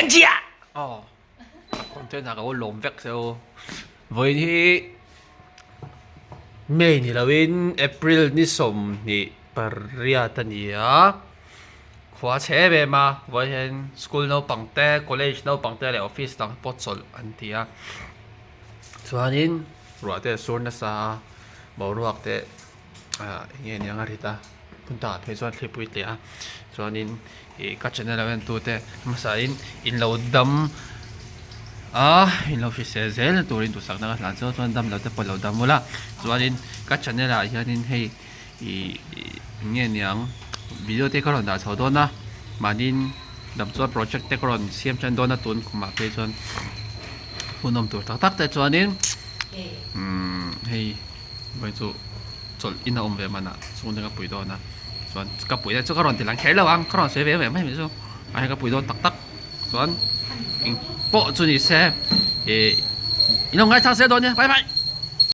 Zaijian Aw content ah ka lo lawm vek che u vawiin hi May ni loin April ni 28 a ni a khua chhe em em a vawiin hian school naupang te college naupang te leh office dang pawh chawlh an ti a chuanin ruah te a sur nasa a boruak te ah eng nge niang a rit a hmun takah phei chuan thlipui tle a chuanin ih ka channel a en tute hmasa in in lo dam a in lo hrisel zel na turin duhsakna ka hlan chu chuan dam lo te pawh lo dam ula chuanin ka channel ah hianin hei ih eng nge niang video te ka rawn dah chho dawn a mahniin dam chuan project te ka rawn siam tan dawn a tun khumah phei chuan hun awm tur tak tak te chuanin umm hei. Vawi chu chawlh in a awm ve man a chhung te ka pui dawn a chuan ka pui na chu ka rawn ti lang kher lo ang ka rawn sawi ve ve mai mai chu a hei ka pui dawn tak tak chuan eng pawh chu ni se ih in lo ngaithla zel dawn nia bye bye.